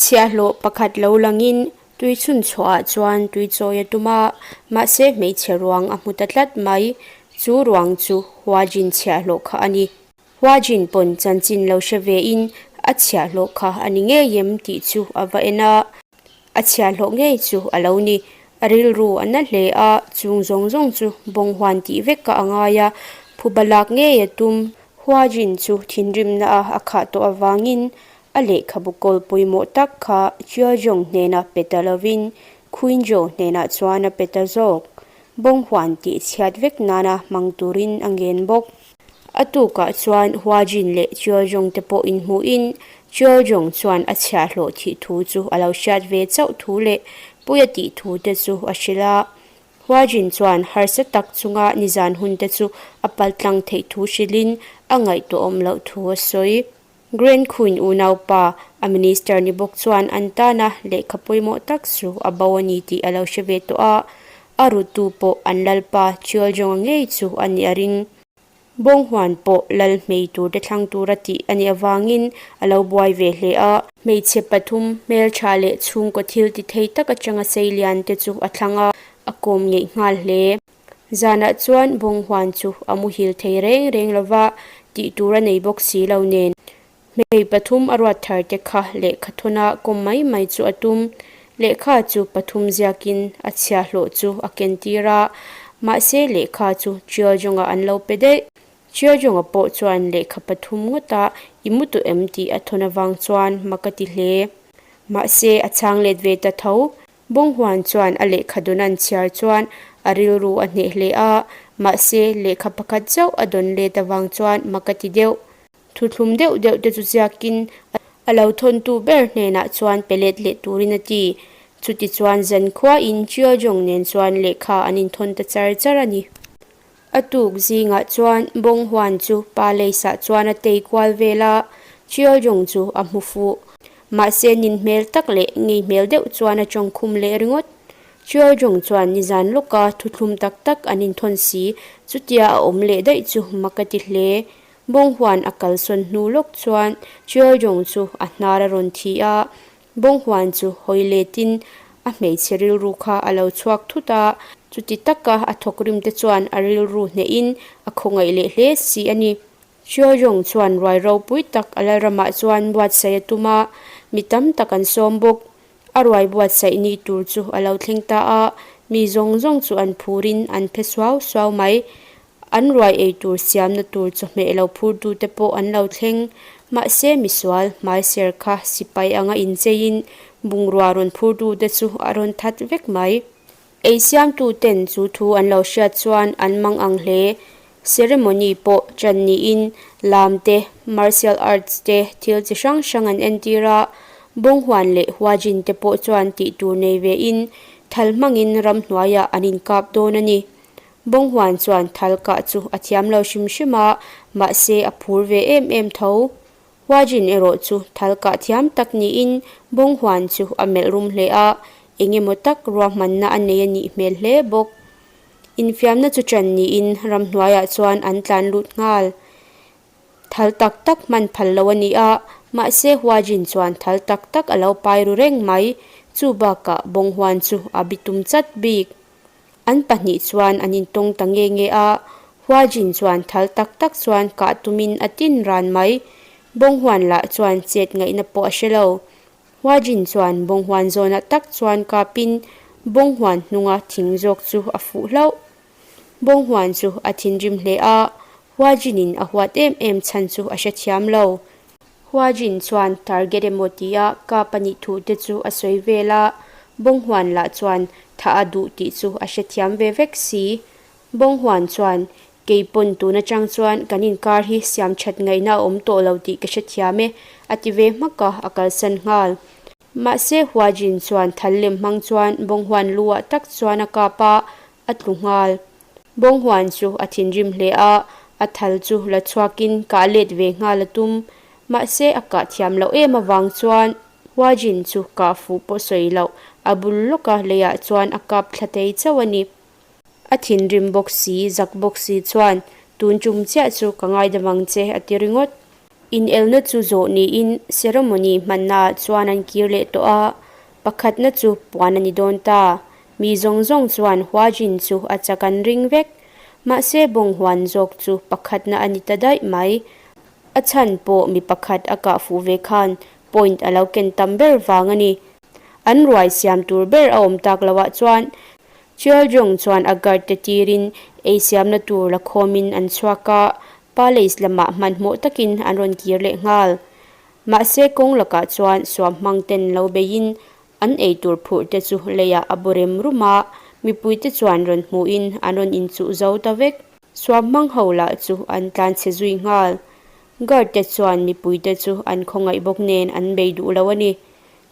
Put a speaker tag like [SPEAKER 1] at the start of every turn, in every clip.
[SPEAKER 1] Chhiahhlawh pakhat lo langin tui chhun chhuahah chuan tui chawi a tum a, mahse hmeichhe ruang a hmu ta tlat mai. Chu ruang chu Huajin chhiahhlawh kha a ni. Huajin pawn chanchin lo hre vein a chhiahhlawh kha a ni ngei em tih chu a va en a. A chhiahhlawh ngei chu a lo ni. A rilru a na hle a, chung zawng zawng chu bawnghuan tih vek ka a ngai a, phuba lak ngei a tum. Huajin chu thinrimna a a khah tawh avangin a lehkhabu kawl pawimawh tak kha Chiojong hnena pe ta lovin Quinjo hnenah chuan a pe ta zawk. Bawnghuan tih chhiat vek nana hmang turin a ngen bawk. A tukah chuan Huajin leh Chiojong te pawh inhmuhin Chiojong chuan a chhiahhlawh thih thu chu a lo hriat ve chauh thu leh Puia tih thu te chu a hrilh a. Huajin chuan harsa tak chunga nizan hun te chu a paltlang theih thu hrilhin a ngaihtuahawm loh thu a sawi. Grand Queen unaupa, a minister ni bawk chuan an tana lehkha pawimawh tak chu a bo a ni tih a lo hre ve tawh a, a rutu pawh an lalpa Cheoljonga ngei chu a nih a ring. Bawnghuan pawh lal hmei turte thlang tura tih a nih avangin a lo buai ve hle a. Hmeichhe pathum, hmeltha leh chhungkaw thil ti thei tak atanga seilian te chu a thlang a, a kawm ngeih nghal hle. Zanah chuan Bawnghuan chu a muhil thei reng reng lo va, tih tur a nei bawk si lo nen. Hmei pathum a ruat thar te kha lehkha thawna kawm mai mai chu a tum. Lehkha chu pathum ziakin a chhiahhlawh chu a ken tir a, mahse lehkha chu Chialjunga an lo pe daih. Chialjunga pawh chuan lehkha pathum ngawta i mu tawh em tih a thawn avang chuan mak a ti hle. Mahse a chhang let ve ta tho. Bawnghuan chuan a lehkha dawn an chhiar chuan a rilru a hneh hle a, mahse lehkha pakhat chauh a dawn let avang chuan mak a ti deuh. Thuthlum deuh deuh te chu ziakin a lo thawntu ber hnenah chuan pe let leh turin a ti. Chutichuan zankhuain Chiojong nen chuan lehkha an inthawn ta char char a ni. A tuk zingah chuan Bawnghuan chu pa leisah chuan a tei kual vel a, Chiojong chu a hmu fuh. Mahse nin hmel tak leh ngei hmel deuh chuan a tawng khum leh ringawt. Chiojong chuan nizan lawka thuthlum tak tak an inthawn si, chutia a awm leh daih chu mak a ti hle. Bawnghuan a kalsawn hnu lawk chuan Chiojong chu a hnar a rawn thi a, Bawnghuan chu hawi letin a hmeichhe rilru kha a lo chhuak thut a, chuti taka a thawkrim te chuan a rilru hnehin a khawngaih leh hle si a ni. Hriaujawng chuan ruai ropui tak a lalramah chuan buatsaih a tum a, mi tam tak an sawm bawk. A ruai buatsaih ni tur chu a lo thleng ta a, mi zawng zawng chu an phurin an phe suau suau mai. An ruai ei tur siamna tur chawhmeh lo phurtute pawh an lo thleng. Mahse, misual hmaiser kha sipai anga incheiin bungrua rawn phurtute chu a rawn that vek mai. Ei siamtuten chu thu an lo hriat chuan an mang ang hle. Ceremony pawh ṭan niin lam te, martial arts te thil chi hrang hrang an entir a. Bawnghuan leh Huajin te pawh chuan tih tur nei vein thal hmangin ramhnuaiah an inkap dawn a ni. Bawnghuan chuan thal kah chu a thiam lo hrim hrim a, mahse a phur ve em em tho. Huajin erawh chu thal kah thiam tak niin Bawnghuan chu a melh rum hle a, eng emaw tak ruahmanna a nei a nih hmel hle bawk. Infiamna chu ṭan niin ramhnuaiah chuan an tlan lut nghal. Thal tak tak hman phal lo a ni a, mahse Huajin chuan thal tak tak a lo pai ru reng mai. Chu bakah Bawnghuan chu a bitum chat bik. An pahnih chuan an intawng ta nge nge a, Huajin chuan thal tak tak chuan kah tumin a tin ran mai. Bawnghuan lah chuan chet ngaihna pawh a hre lo. Huajin chuan Bawnghuan zawnah tak chuan kapin Bawnghuan hnunga thing zawk chu a fuh hlauh. Bawnghuan chu a thinrim hle a, Huajinin a huat em em chhan chu a hrethiam lo. Huajin chuan target emaw tia kap a nih thu te chu a sawi vel a, Bawnghuan lah chuan thah a duh tih chu a hrethiam ve vek si. Bawnghuan chuan, Kei pawn tun atang chuan kan inkar hi siam that ngaihna a awm tawh lo tih ka hrethiam e, a ti ve hmak a, a kalsan nghal. Mahse Huajin chuan thal lem hmang chuan Bawnghuan lu ah tak chuan a kap a, a tlu nghal. Bawnghuan chu a thinrim hle a, a thal chu la chhuakin kah let ve nghal a tum. Mahse a kah thiam loh em avang chuan Huajin chu kah fuh pawh sawi loh a bul lawka leiah chuan a kap thla thei chauh a ni. A thinrim bawk si, zak bawk si chuan tun tum chiah chu ka ngaidam ang che a ti ringawt. Inelna chu zawh niin ceremony hmannaah chuan an kir leh tawh a, pakhatna chu puan a ni dawn ta. Mi zawng zawng chuan Huajin chu a chak an ring vek. Mahse bawnghuan zawk chu pakhatna a ni ta daih mai. A chhan pawh mi pakhat a kah fuh ve khan point a lo ken tam ber vang a ni. An ruai siam tur ber a awm tak loah chuan Cheoljong chuan a guard te tirin ei siamna tur la khawmin an chhuak a, Palace lamah hmanhmawh takin an rawn kir leh nghal. Mahse kawng lakah chuan suam hmang ten lo beiin an ei tur phurh te chu leiah a bu rem rum a, mipui te chuan rawn hmuhin an rawn inchuh zo ta vek. Suam hmang ho lah chu an tlanchhe zui nghal. Guard te chuan mipui te chu an khawngaih bawk nen an bei duh lo a ni.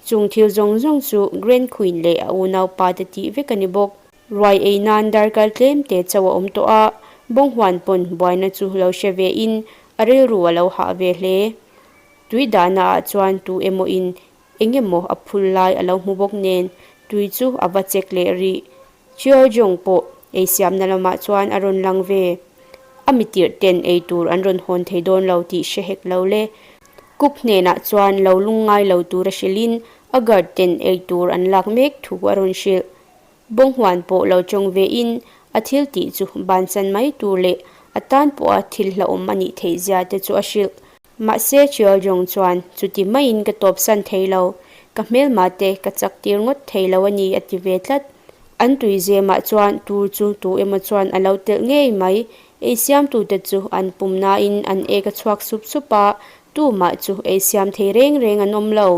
[SPEAKER 1] Chung thil zawng zawng chu Grand Queen leh a unaupa te tih vek a ni bawk. Ruai ei nan darkar tlem te chauh a awm tawh a, Bawnghuan pawn buaina chu lo hre ve in a rilru a lo hah ve hle. Tui dahna ah chuan tu emaw in eng emaw a phul lai a lo hmu bawk nen tui chu a va check leh rih. Cheoljong pawh ei siamna lamah chuan a rawn lang ve. A mitirh ten ei tur an rawn hawn thei dawn lo tih hre hek lo le. Cook hnenah chuan lo lungngai lo tura hrilhin a guard ten ei tur an lak mek thu a rawn hrilh. Bawnghuan pawh lo tawng vein a thil tih chu bansan mai tur leh a tan pawha thil hlauhawm a nih theih zia te chu a hrilh. Mahse Cheoljong chuan chuti maiin ka tawpsan thei lo, ka hmelma te ka chak tir ngawt thei lo a ni a ti ve tlat. An tui zemah chuan tur chu tu emaw chuan a lo telh ngei mai. Ei siamtute chu an pum nain an ek a chhuak sup sup a, tumah chu ei siam thei reng reng an awm lo.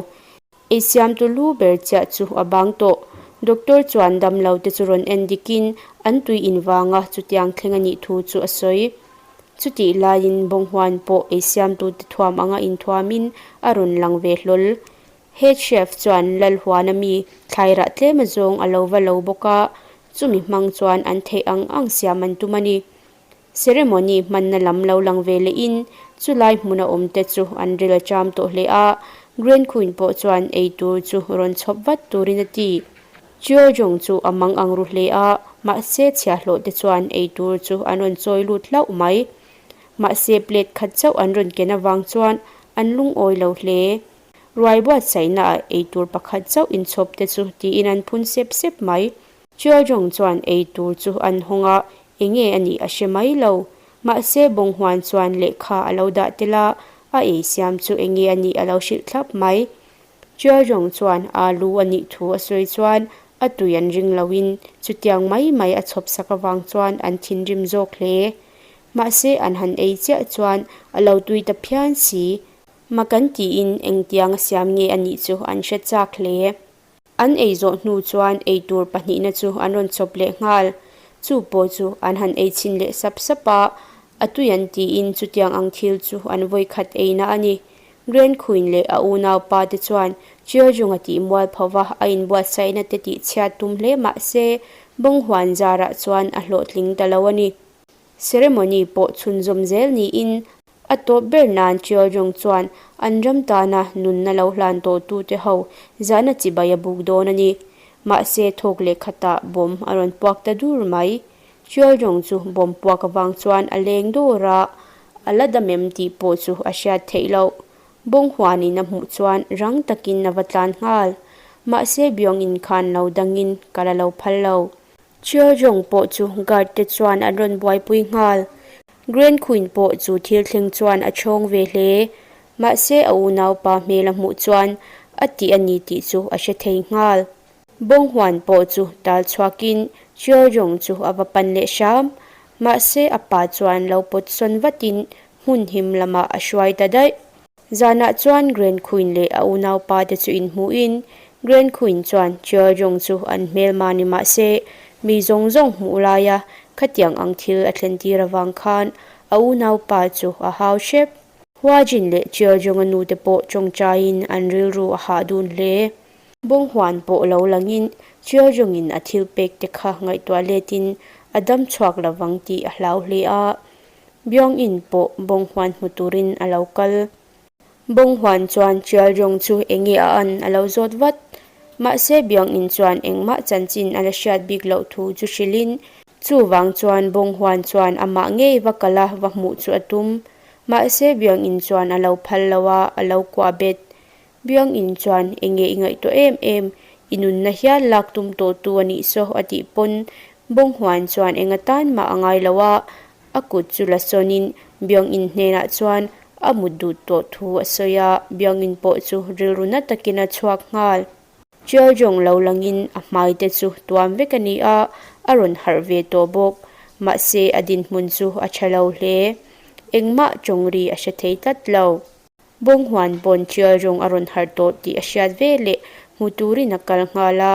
[SPEAKER 1] Ei siamtu lu ber chiah chu a bang tawh. Doctor chuan damlo te chu rawn en dikin an tui in vanga chutiang thleng a nih thu chu a sawi. Chutih laiin bawnghuan pawh ei siamtute thuam anga inthuamin a rawn lang ve hlawl. Head chef chuan Lalhuana mi thlai rah tlem azawng a lo va lo bawk a, chumi hmang chuan an theih ang ang siam an tum a ni. Ceremony hmanna lam lo lang ve lehin chulai hmuna awmte chu an ril a cham tawh hle a, Grand Queen pawh chuan ei tur chu rawn chhawp vat turin a ti. Cheoljong chu a mang ang ru hle a, mahse chhiahhlawh te chuan ei tur chu an rawn chawi lut hlauh mai. Mahse plate khat chauh an rawn ken avang chuan an lungawi lo hle. Ruai buatsaihna ah ei tur pakhat chauh inchhawp te chu tiin an phun sep sep mai. Cheoljong chuan ei tur chu an hawng a, enge a nih a hre mai lo. Mahse Bawnghuan chuan lehkha a lo dah tel a, a ei siam chu enge a nih a lo hrilh thlap mai. Cheoljong chuan alu a nih thu a sawi chuan a tui an ring loin chutiang mai mai a chhawp sak avang chuan an thinrim zawk hle. Mahse an han ei chiah chuan a lo tui ta phian si. Makan tiin engtiang a siam nge a nih chu an hre chak hle. An ei zawh hnu chuan ei tur pahnihna chu an rawn chawp leh nghal. Chu pawh chu an han ei chhin leh sap sap a, a tui an tiin chutiang ang thil chu an vawi khat eina a ni. Grand Queen leh a unaupa te chuan Cheojung-a tih mual pho va a inbuatsaihna te tih chhiat tum hle mah se Bawnghuan zarah chuan a hlawhtling ta lo a ni. Ceremony pawh chhunzawm zel niin A tawp ber nan Cheoljong chuan an ram tana nunna lo hlan tawhtute ho zahna chibai a buk dawn a ni. Mahse thawk leh khatah bawm a rawn puak ta dur mai. Cheoljong chu bawm puak avang chuan a leng dawr a, a la dam em tih pawh chu a hriat theih loh. Bawnghuanin a hmuh chuan rang takin a va tlan nghal. Mahse Byung-in khan lo dangin kal a lo phal lo. Cheoljong pawh chu guard te chuan an rawn buaipui nghal. Grand Queen pawh chu thil thleng chuan a chhawng ve hle. Mahse a unaupa hmel a hmuh chuan a tih a ni tih chu a hre thei nghal. Bawnghuan pawh chu tal chhuakin Cheoljong chu a va pan leh hram. Mahse a pa chuan lo pawt sawn vatin hmun him lamah a hruai ta daih. Zanah chuan Grand Queen leh a unaupa te chu inhmuhin Grand Queen chuan Cheoljong chu an hmelma ni mah se mi zawng zawng hmuh laia khatiang ang thil a thlen tir avang khan a unaupa chu a hau hrep. Hua Jin leh Cheoljong-a nute pawh tawngtaiin an rilru a hah dun hle. Bawnghuan pawh lo langin Cheoljong-in a thil pek te kha ngaihtuah letin a dam chhuak lovang tih a hlau hle a. Byung-in pawh Bawnghuan hmu turin a lo kal. Bawnghuan chuan Cheoljong chu enge a an a lo zawt vat. Mahse Byung-in chuan engmah chanchin a la hriat bik loh thu chu hrilhin, chuvang chuan Bawnghuan chuan amah ngei va kal a va hmuh chu a tum. Mahse Byung-in chuan a lo phal lo a, a lo kuah bet. Byung-in chuan enge i ngaihtuah em em, i nunna hial lak tum tawh tu a nih saw a tih pawn Bawnghuan chuan enga tan mah a ngai lo a, a kut chu la sawnin Byung-in hnenah chuan a mut duh tawh thu a sawi a, Byung-in pawh chu rilru na takin a chhuak nghal. Cheoljong lo langin a hmai te chu tuam vek a ni a, a rawn harh ve tawh bawk. Mahse a dinhmun chu a tha lo hle. Engmah tawng ri a hre thei tlat lo. Bawnghuan pawn Cheoljong a rawn harh tawh tih a hriat ve leh hmu turin a kal nghal a,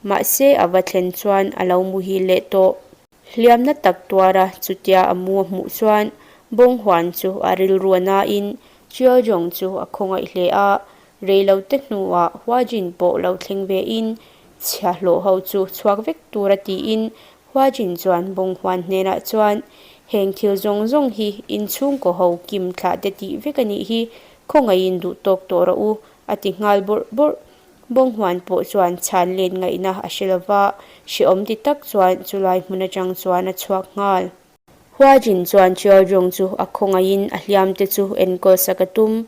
[SPEAKER 1] mahse a va thlen chuan a lo muhil leh tawh. Hliamna tak tuara chutia a mu a hmuh chuan Bawnghuan chu a rilru a nain Cheoljong chu a khawngaih hle a, reilote hnuah Huajin pawh lo thleng vein chhiahhlawh ho chu chhuak vek tura tiin Huajin chuan Bawnghuan hnenah chuan heng thil zawng zawng hi inchhungkaw ho kim thlah te tih vek a nih hi, khawngaihin duh tawk tawh rawh u a ti nghal bawrh bawrh. Bawnghuan pawh chuan chhan len ngaihna a hre lo va, hrehawm ti tak chuan chulai hmun atang chuan a chhuak nghal. Huajin chuan Cheoljong chu a khawngaihin a hliamte chu enkawl sak a tum.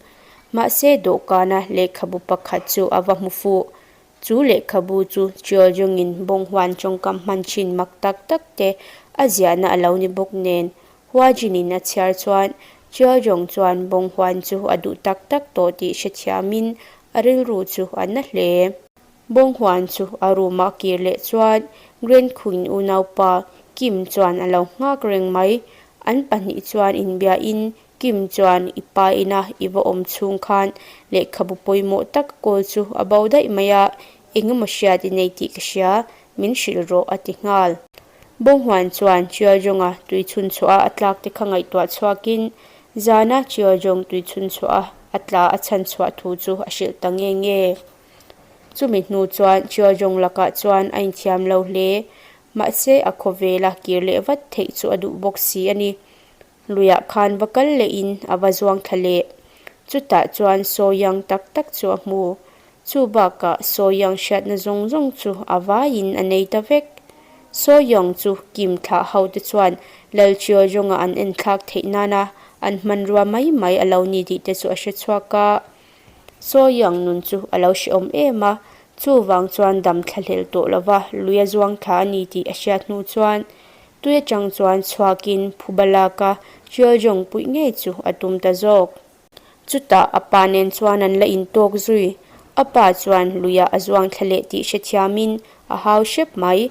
[SPEAKER 1] Mahse dawhkana lehkhabu pakhat chu a va hmu fuh. Chu lehkhabu chu Cheoljongin Bawnghuan tawngkam hman thin mak tak tak te a ziahna a lo ni bawk nen Huajinin a chhiar chuan Cheoljong chuan Bawnghuan chu a duh tak tak tawh tih hrethiamin a rilru chu a na hle. Bawnghuan chu a room ah kir leh chuan Grand Queen unaupa Kim chuan a lo nghak reng mai. An pahnih chuan inbiain Kim chuan i pa ina i va awm chhung khan lehkhabu pawimawh tak a kawl chu a bo daih mai a, engemaw hriat i nei tih ka hria, min hrilh rawh a ti nghal. Bawnghuan chuan Cheoljong-a tui chhun chhuah a a tlak te kha ngaihtuah chhuakin zana Cheoljong tui chhun chhuah a a tla a chhan chhuah thu chu a hrilh ta nge nge. Chumi hnu chuan Cheoljong lakah chuan a inthiam lo hle. Mahse a khawvela kir leh vat theih chu a duh bawk si a ni. Luiah khan va kal lehin a va zuang thla leh. Chutah chuan sawiang tak tak chu a hmu. Chu bakah sawiang hriatna zawng zawng chu a vaiin a nei ta vek. Sawiang chu Kim thlah ho te chuan Lalchiaw zawnga an enthlak theih nana an hmanrua mai mai a lo ni tih te chu a hre chhuak a. Sawiang nun chu a lo hrehawm em a, chuvang chuan dam thlahlel tawh lova lui a zuang thla a ni tih a hriat hnu chuan Tui atang chuan chhuakin phuba laka Cheoljong puih ngei chu a tum ta zawk. Chutah a pa nen chuan an la intawk zui. A pa chuan luiah a zuang thla leh tih hrethiamin a hau hrep mai.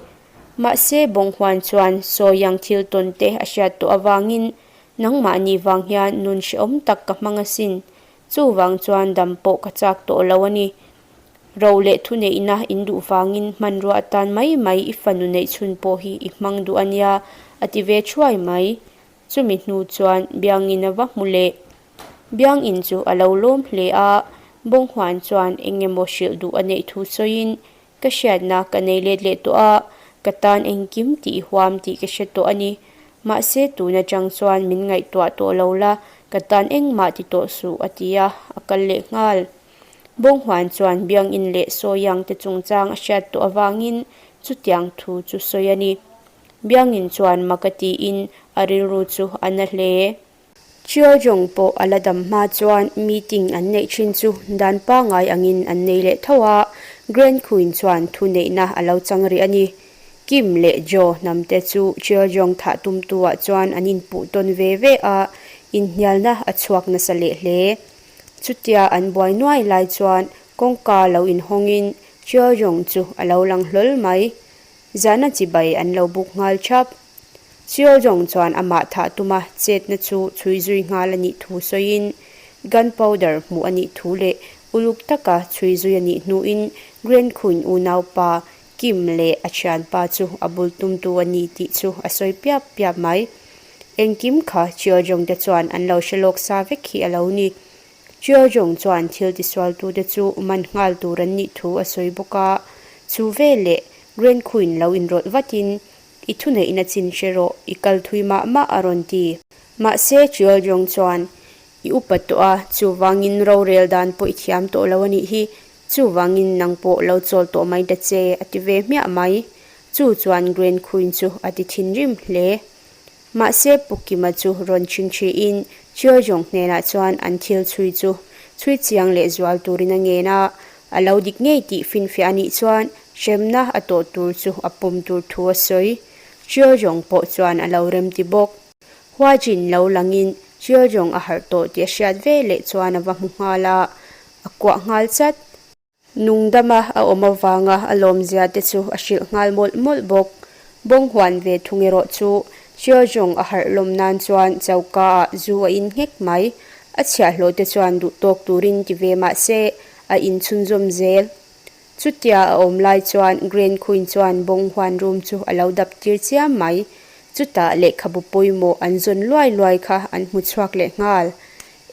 [SPEAKER 1] Mahse Bawnghuan chuan sawiang thil tawn te a hriat tawh avangin nangmahni vang hian nun hrehawm tak ka hmang asin. Chuvang chuan dam pawh ka chak tawh lo a ni. Ro leh thuneihna in duh vangin hmanrua atan mai mai i fanu neih chhun pawh hi i hmang duh a nia, a ti ve thuai mai. Chumi hnu chuan Biangin a va hmu leh. Biangin chu a lo lawm hle a, Bawnghuan chuan eng emaw hrilh duh a neih thu sawiin, Ka hriatna ka nei let leh tawh a, ka tan engkim tih i huam tih ka hre tawh a ni. Mahse tun atang chuan min ngaihtuah tawh lo la, ka tan engmah ti tawh suh, a ti a, a kal leh nghal. Bawnghuan chuan Biangin leh Sawiang te chungchang a hriat tawh avangin chutiang thu chu sawi a ni. Biangin chuan mak a tiin a rilru chu a na hle. Cheoljong pawh a la dam hma chuan meeting an neih thin chu dan pangngai angin an nei leh tho a, Grand Queen chuan thuneihna a lo chang rih a ni. Kim leh Jo hnamte chu Cheoljong thah tumtuah chuan an inpuh tawn ve ve a, inhnialna a chhuak nasa leh hle. Chutia an buai nuai lai chuan kawngka lo inhawngin Cheoljong chu a lo lang hlawl mai. Zahna chibai an lo buk nghal thap. Cheoljong chuan amah thah tuma chetna chu chhui zui nghal a nih thu sawiin gunpowder hmuh a nih thu leh uluk taka chhui zui a nih hnuin Grand Queen unaupa Kim leh a thianpa chu a bul tumtu a ni tih chu a sawi piap piap mai. Engkim kha Cheoljong te chuan an lo hre lawk sa vek hi a lo ni. Cheoljong chuan thil tisualtute chu man nghal tur an nih thu a sawi bawk a, chu veleh Grand Queen lo inrawlh vatin, I thuneihna chin hre rawh, i kal thui mah mah a rawn ti. Mahse Cheoljong chuan, I upa tawh a, chuvangin rorel dan pawh i thiam tawh lo a nih hi, Chuvangin nang pawh lo chawl tawh mai ta che, a ti ve hmiah mai. Chu chuan Grand Queen chu a ti thinrim hle. Mahse Pu Kima chu rawn chhing thiin Cheojong hnenah chuan an thil chhui chu chhui chiang leh zual turin a ngen a, a lo dik ngei tih finfiah a nih chuan hremna a tawh tur chu a pawm tur thu a sawi. Cheojong pawh chuan a lo remti bawk. Huajin lo langin Cheojong a harh tawh tih a hriat ve leh chuan a va hmu nghal a, a kuah nghal chat. Nungdama a awm avanga a lawmzia te chu a hrilh nghal mawlh mawlh bawk. Bawnghuan ve thung erawh chu Cheojong a harh lawm nan chuan choka ah zu a in nghek mai. A chhiahhlawh te chuan duh tawk turin ti ve mah se a in chhunzawm zel. Chutia a awm lai chuan Grand Queen chuan Bawnghuan room chu a lo dap tir chiam mai. Chutah lehkhabu pawimawh an zawn luai luai kha an hmu chhuak leh nghal.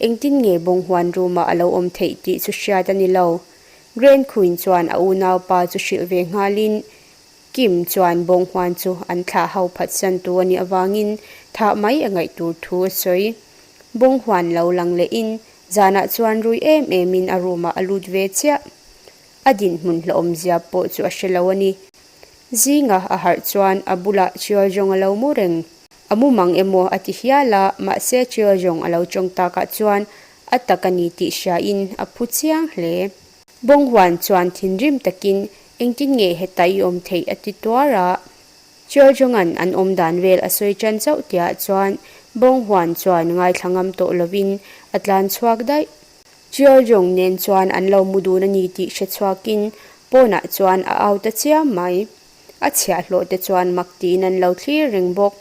[SPEAKER 1] Engtin nge Bawnghuan room-ah a lo awm theih tih chu hriat a ni lo. Grand Queen chuan a unaupa chu hrilh ve nghalin Kim chuan Bawnghuan chu an thlah ho phatsan tu a nih avangin thah mai a ngaih tur thu a sawi. Bawnghuan lo lang lehin zanah chuan rui em emin a room-ah a lut ve chiah. A dinhmun hlauhawmzia pawh chu a hre lo a ni. Zinga a harh chuan a bulah Cheojong a lo mu reng. A mu mang emaw a ti hial a, mahse Cheojong a lo tawng takah chuan a tak a ni tih hriain a phu chiang hle. Bawnghuan chuan thinrim takin engtin nge heta i awm theih a ti tuar a. Cheojonga'n an awm dan vel a sawi tan chauh tihah chuan Bawnghuan chuan ngaithla ngam tawh lovin a tlan chhuak daih. Cheojong nen chuan an lo mu dun a ni tih hre chhuakin pawnah chuan a au ta chiam mai. A chhiahhlawh te chuan mak tiin an lo thlir reng bawk.